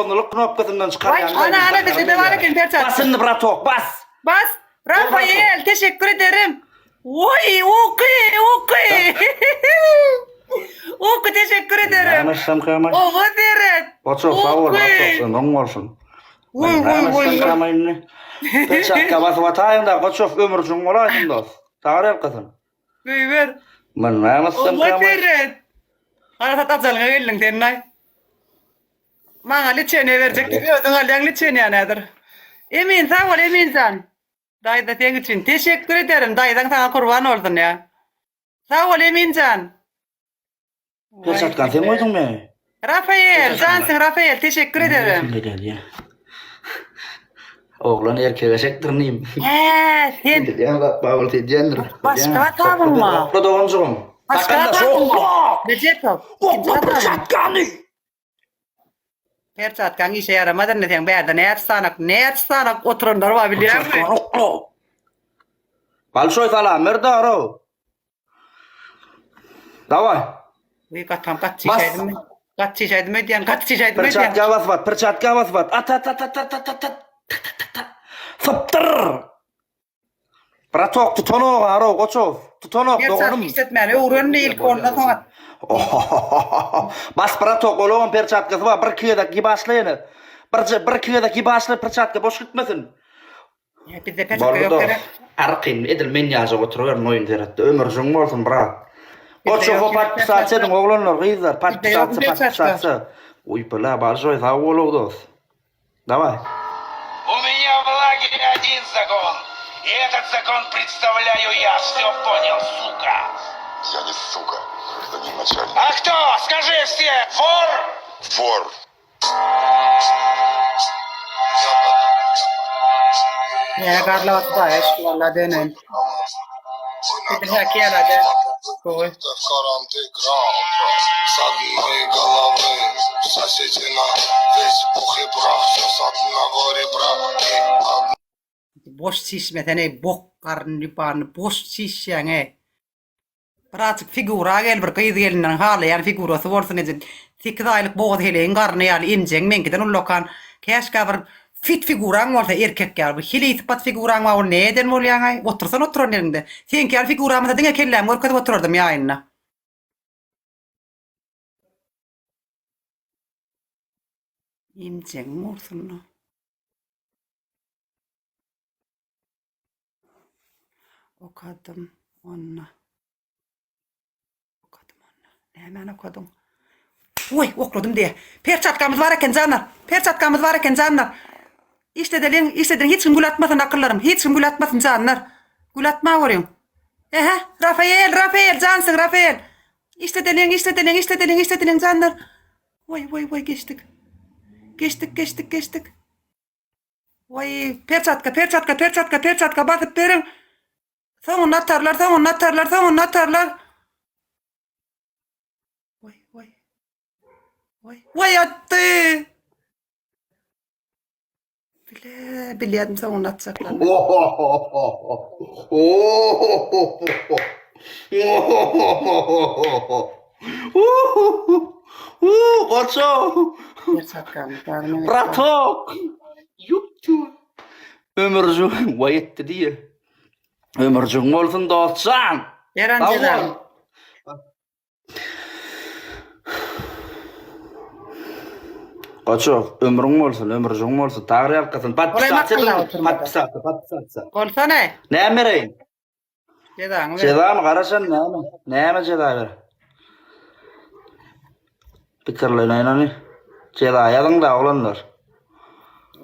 Onluk knopkasyndan çykarýan. Ana ana bizde de bar eken perçatka. Bas indi bratok bas. Bas. Rafael teşekkür ederim. Oý uky uky. Uky teşekkür ederim. Näme kama? Oňa seret. Goçok sag bol bratok ömrüň bolsun. Woý woý woý. Kama indi. Perçatka basyp ataýyň da Goçok ömürjiň bolaýsyn dost. Sag ýalkasyn. Goýber. Men näme Oňa seret. Harasat ajalyňa geldiň sen naý. Maňa liçeniýe berjek diýip özüň alýaň liçeniýäni häzir. Emin sag bol Eminjan. Daýza seň üçin teşekkür ederim daýzaň saňa kurban bolsun ýa. Sag bol Eminjan. Perçatkany sen goýduňmy? Rafael jansyň Rafael teşekkür ederim. Oglan erkek eşekdir nim. Hä sen. Edilýän zat bar bolsa edýändir. Başga hasabyň bar. Okla doganjygym. Başga hasabyň bar. Rejepow. Okla perçatkany. Perçatkaň işe ýaramaz indi seň bärde näçe sanak näçe sanak oturanlar bar bilýäňmi? Perçatkany okla. Balşoý salam ber daro. Daway. Wiý gatam gaç çişäýdim men. Gaç çişäýdim öýdýän gaç çişäýdim öýdýän. Perçatka basyp at perçatka basyp at at at at at at at at at. Sypdyr. Bratok tutanok aro goçow. Tutanok doganym. Perçatka işletmäni öwrendi ilki ondan soň at. Bas bratok olagam perçatkasy bar bir iki gezek ýybaşla ýene. Birje bir iki gezek ýybaşla perçatka boş gitmesin. Ýa bizde perçatka ýok gerek. Arkaýyn edil men ýaljak oturyberin oýun seretde. Ömürjiň bolsun brat. Goçowa podpisatsa ediň oglanlar gyzlar podpisatsa podpisatsa. Uý bla balşoý sag bol dos. Daway. U меня в лагере один закон. И этот закон представляю я. Все понял, сука. Я не сука. Это не начальник. А кто? Скажи все. Вор! Вор. Ýa garlabat baýa şükür Alla döneýin. Edil häki ýaly-da. Gowy. Boş çişmesene bok garyn ýupanyny boş çişýäňe. Birazjyk figura gel bir gyz gelinleriň halaýan figurasy bolsun eje sekiz aýlyk bogaz heleýiň garny ýaly emjegiň meňkiden ullakan käşgä bir fit figuraň bolsa erkek ýaly bir heleý sypat figuraň bar ol neden bolýaňaý otursana oturan ýeriňde seňki ýaly figuram bolsa diňe kellämi görkezip oturardym ýaýynda. Emjegiň bolsun. Okadym onda. Okadym onda. Nämäni okadyň? Oý, okladym diýe. Perçatkamyz bar eken janlar. Perçatkamyz bar eken janlar. Işledeliň, işledeliň. Hiç kim gül atmasyn akyllarym. Hiç kim gül atmasyn janlar. Gül atma görüň. Ehe, Rafael, Rafael, jansyň Rafael. Işledeliň, işledeliň, işledeliň, işledeliň janlar. Oý, oý, oý, geçdik. Geçdik, geçdik, geçdik. Waý, perçatka, perçatka, perçatka, perçatka basyp beriň. Soňunda atarlar, soňunda atarlar, soňunda atarlar. Waý, waý. Waý, waý atdy. Bile, bilýärdim soňunda atjaklaryny. Goço. Bratok. Ýuptu. Ömürjik waý etdi diýe. Ömürjigiň bolsun dostjan. Beren jezany. Goço, ömrüň bolsun, ömürjigiň bolsun. Taňry ýalkasyn. Podpisatsa, podpisatsa, podpisatsa. Bolsana. Näme bereýin? Jezaňy ber. Jezamy garaşan näme? Näme jeza ber? Pikirleneýin ony. Jeza ýazyň da oglanlar.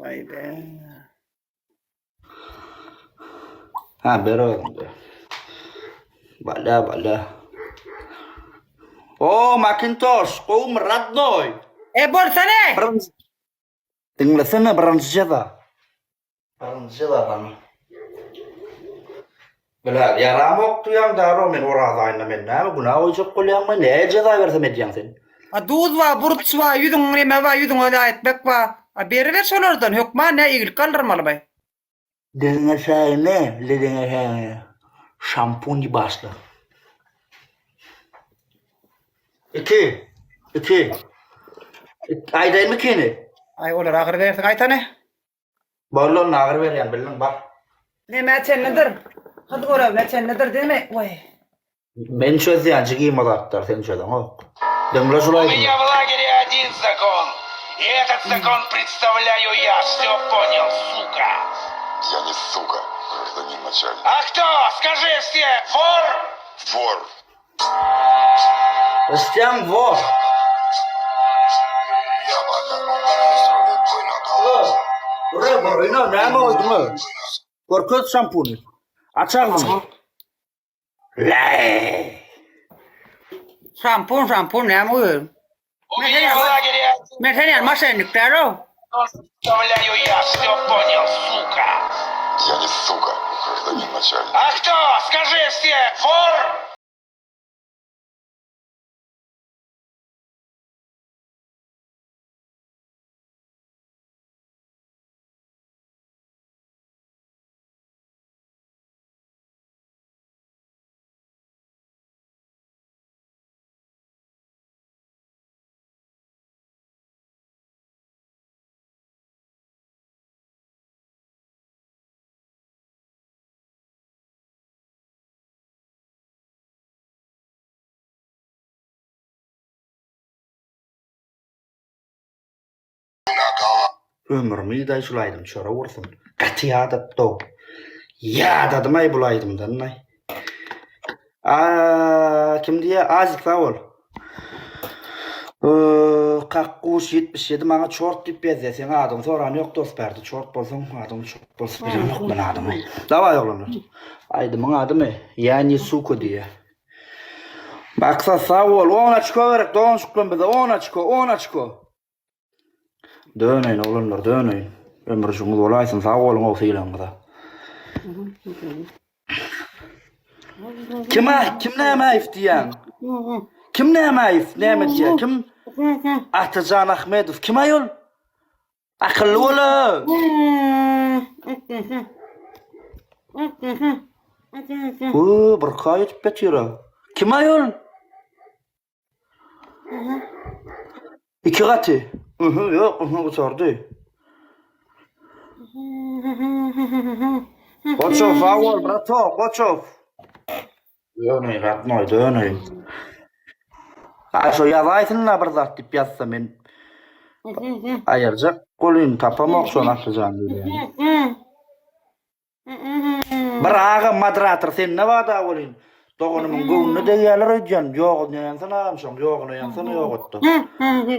Waý be. Ha ber özüň ber. Bala bala. O Macintosh, gowmy radnoý? E bolsana. Birinji Diňlesene birinji jeza. Birinji jeza saňa. Bilal, ýaramok diýýäň daro men Oraz aýynda men näme günä goýjak bolýaňmy? Näme jeza bersem edýäň sen? A duz bar, burç bar, ýüzüň neme bar, ýüzüňe zaý etmek bar. A beriber şolardan, hökman nä egilik galdyrmalymy? Diliňe sägine, diliňe sägine. Şampun diýip başla. Iki. Iki. Aýdaýynmy ikini? Aý olar agyr bersin aýtany. Boldy onda agyr berýän bildiň bar. Nämä çenlidir? Hyz görevine çenlidir demi? Oý. Men çözýän jigim o zatlary sen çözeňok. Diňle şul У aýdymy. меня в лагере один закон. И этот закон представляю я. Все понял, сука. Я не сука, гражданин начальник. А кто? Скажи все. Вор? Вор. Eşitýäňmi wor. Dur dur ine näme bolduňyz? Görkez şampuny. Aç agzyňy. Leý. Şampun şampun näme bu? У меня в лагере один Men sen ýaly maşennik däl-ow. закон представляю я. Все понял, сука. Я не сука, гражданин начальник. А кто? Скажи все. Вор? Ömrümi ýydaý şul aýdym çöre ursun. Gaty ýadatdy-ow. Ýadadym-aý bul aýdymdan-aý. A kim diýýär? Azik sag bol. Kakguş 77 maňa çort diýip ýazýar. Seň adyňy soran ýok dos bärde. Çort bolsaň adyň çort bolsa bilemok men adyňy. Dawaý oglanlar. Aýdymyň adymy? Ýa ne suka diýýär. Maksat sag bol. On oçko gerek doganjyklarym bize. On oçko, on oçko. Döneýin oglanlar döneýin. Ömürjüňiz bolaýsyn sag boluň o sylagyňyza. Kim ah, kim nämäýew diýýäň? Kim nämäýew? Näme diýýär? Kim? Atajan Ahmedow. Kim aýol? Akylly bol-a! Bu bir ka ýetip ýatyr-a. Kim aýol? Iki gaty. Yhy, ýok, yhy gutardy. Goçow, sag bol, bratok, Goçow. Döneý, ratnoý, döneý. A şo ýazaýsyn-da bir zat diýip ýazsa men aýyrjak golyny tapamok şony Atajan diýýän. Bir agam moderator sende bada welin doganymyň göwnüne degýärler öýdýän ýogyna ýansana agam şoň ýogyna ýansana ýogatda.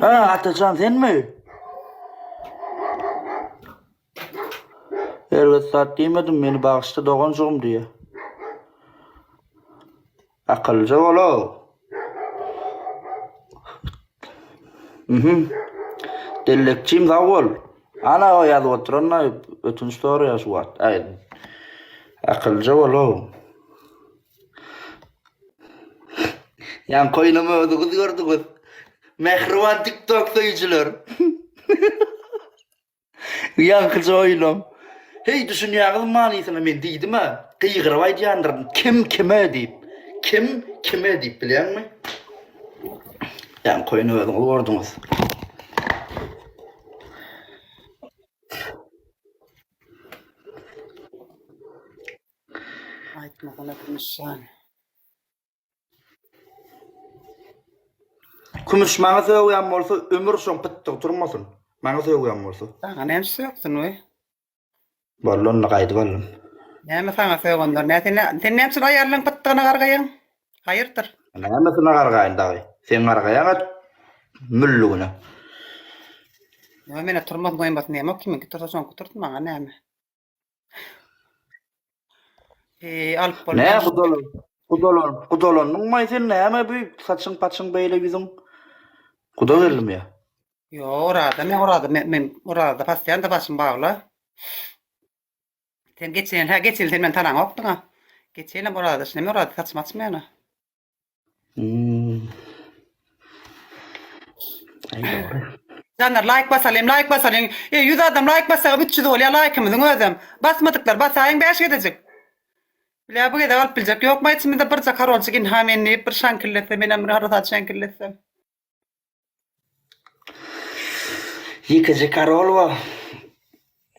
Ha Atajan senmi? Erbet zat diýmedim meni bagyşla doganjygym diýýär. Akyllyja bol-ow. Mhm. Dellekçim sag bol. Ana o ýazyp oturan-da ötünç soraýar şu wagt. Aý. Akyllyja bol-ow. Ýaňky oýnam özüňiz gördüňiz. Mähriban TikTok söýüjiler. Ýaňkyja oýnam. Heý, düşünýäňizmi manysyna, men diýdim-ä, gygyryp aýdýandyryn, kim kime diýip. Kim kime diýip bilýäňmi? Ýaňky oýny özüňiz gördüňiz. Aýtmasana Kümüşjan. Kümüş maňa sögýän bolsa ömür şoň pytdygy turmasyn. Maňa sögýän bolsa. Saňa näme söksün we? Boldy onda gaýdyp aldym. Näme saňa sögenler? Nä sen sen näme üçin aýallaň pytdygyna gargaýaň? Haýyrdyr? Nämesine gargaýyn dagy? Sen gargaýaň at müllügine. Ýa menä turmasyn goýmasyn diýemok kimiňki tursa şoňky tursun maňa näme? Eee alyp Nä bolmaz. gudalan, gudalan, gudalandyňmaý sen näme bu saçyň paçyň beýle ýüzüň? Guda geldim ýa. Ýo Oraza men Oraza men, men Orazada pasýan-da başym bagla. Sen geçen ýyl hä geçen ýyl sen meni tanaňokdyň-a. Geçen ýylam Orazada şindem Orazada saçymy açmaýan-a. Hmm. Aý dogry. Janlar laýk basalyň, laýk basalyň. E 100 adam laýk bassagam 300 bolýar laýkymyzyň özem. Basmadyklar basaýyň 5 gezejik. Bilä bu gezek alyp biljek ýokmy içimizde birje karoljyk inha men diýip bir şaňkilletse menem bir harasat şaňkilletsem. Ýekeje karol bar.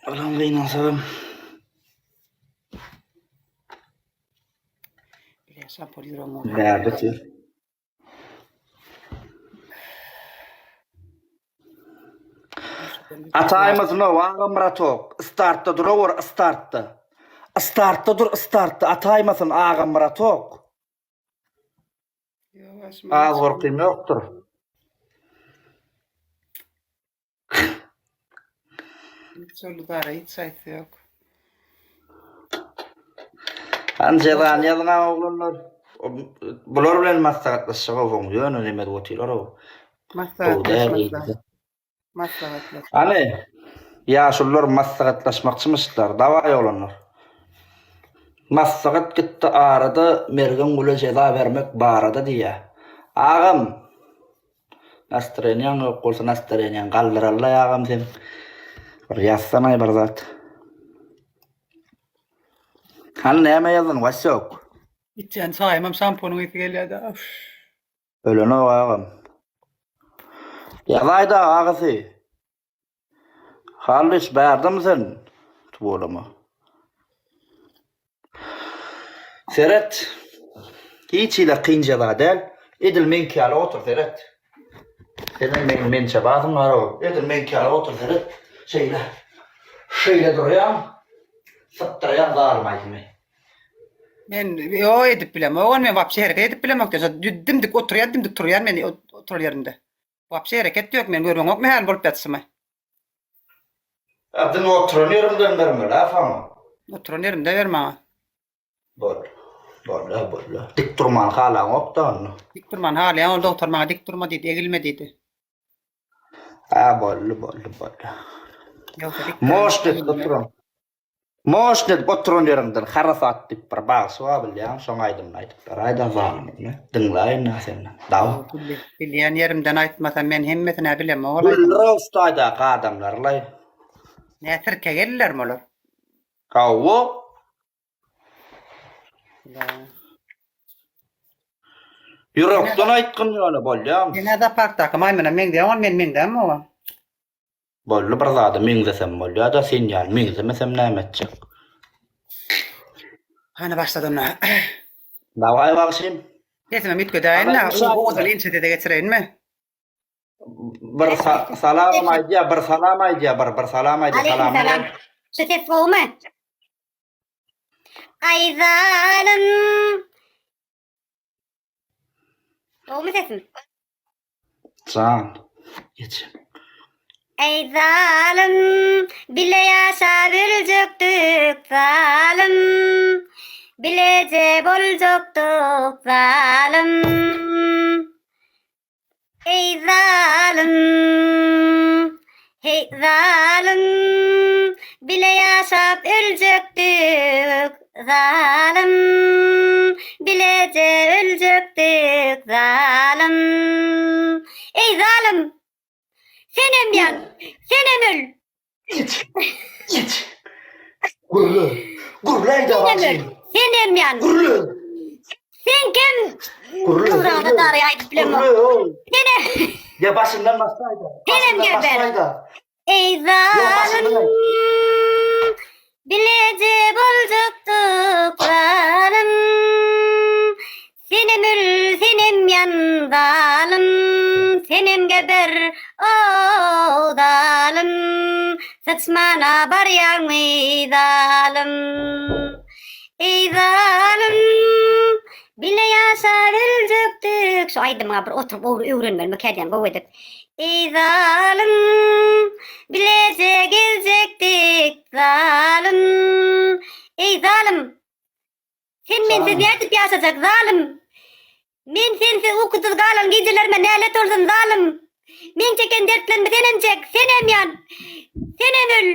Olam gynansagam. Bile şampol ýüregim bolýar. Bärde otyr. Ataýmasyn-ow, agam bratok. Startda durawur, startda. Startda dur, startda. Ataýmasyn, agam bratok. Az gorkym ýokdur. Hiç oldy bara hiç aýtsy ýok. Hany jezany ýazyň oglanlar. Bular bilen maslahatlaşjak oň ýöne neme edip otyrlar o. Maslahatlaşmaklar. Maslahatlaş. Hany ýaşulular maslahatlaşmakçymyşlar. Dawaý oglanlar. Maslahat gitdi arada Mergen gula jeza bermek barada diýýä. Agam Nastreniýaň ýok bolsa nastreniýaňy galdyrallaý agam sen. Bir ýazsanaý bir zat. Hany näme ýazdyň Wasýok? Içýän çaýymam şampunyň ysy gelýär-de. Ölenok agam. Ýazaýda agasy. Hallyş bärdemi sen? Tuweleme. Seret. Hiç hili kyn jeza däl. Edil meňki ýaly otur seret. Senem meň mençe basyň bar-ow. Edil meňki ýaly otur seret. Şeýle. Şeýle durýaň. Sypdyrýaň zalym aýdymy. Men ýo edip bilemok, men wapşe hereket edip bilemok. Dimdik oturýan, dimdik turýan men oturan ýerimde. Wapşe hereket ýok men görüňokmy häli bolup ýatyşymy. A diňe oturan ýeriňden bermeli-ä saňa. Oturan ýerimde ber maňa. Bol. Bolýa, bolýa. Dik durmany halaňok-da onda. Dik durmany halaýan ol dogtor maňa dik durma diýdi, egilme diýdi. A boldy, boldy, boldy. Ýogsa dik Moş edip oturan. Moş edip oturan ýeriňden harasat diýip bir bagşy bar bilýäň, şoň aýdymyny aýdyp beraýda zalym ine. Diňläýin-ä senden. Dawa. Bilýän ýerimden aýtmasam men hemmesini-ä bilemok ol aýdymy. Güldir owstaýdaky adamlar-laý. Nä sirke geldilermi olar? Hawa. Ýürekden aýtgyn ýöne bolýamy? Sen-ä zooparkdaky maýmyna meňzeýäň ol men meňzämmi oňa? Boldy bir zada meňzesem bolýada sen ýaly meňzemesem näme etjek. Hany başlady onda. Dawaý bagşym. Sesimem üýtgedäýin-dä, owadan inçe sese geçireýinmi? Bir salamam aýdýa, bir salam aýdýa, bir bir salam aýdýa, Aleýkim salam. Şu ses gowumy? Aý zalym. Gowumy sesim? Jan. Geç. Eý zalym, bile ýaşap öljekdik zalym. Bileje boljakdyk zalym. Eý zalym, heý zalym, bile ýaşap öljekdik zalym. Bileje öljekdik zalym. Eý zalym, senem ýan, senem öl. Iç. Iç. Gürle. Gürle Senem öl. Senem ýan. Gürle. Sen kim? Gürle. Gürle dary aýdyp bilemok. Gürle. Senem. Ya başyndan başlaýda. Senem geber. Eý zalym. Bileje boljakdyk zalym. Senem öl, senem ýan zalym, Senem geber, o zalym, Syçmana barýaňmy zalym? Eý zalym, bile ýaşap öljekdik. Şu aýdymyňa bir oturyp öwrenmelimikä diýýän gowy edip. Eý zalym, bileje gezjekdik zalym. Eý zalym, Sen mensiz nädip ýaşajak, zalym? Men sensiz ukusyz galan gijelerime nälet bolsun, zalym! Meň çeken dertlerimi senem çek, senem ýan! Senem öl!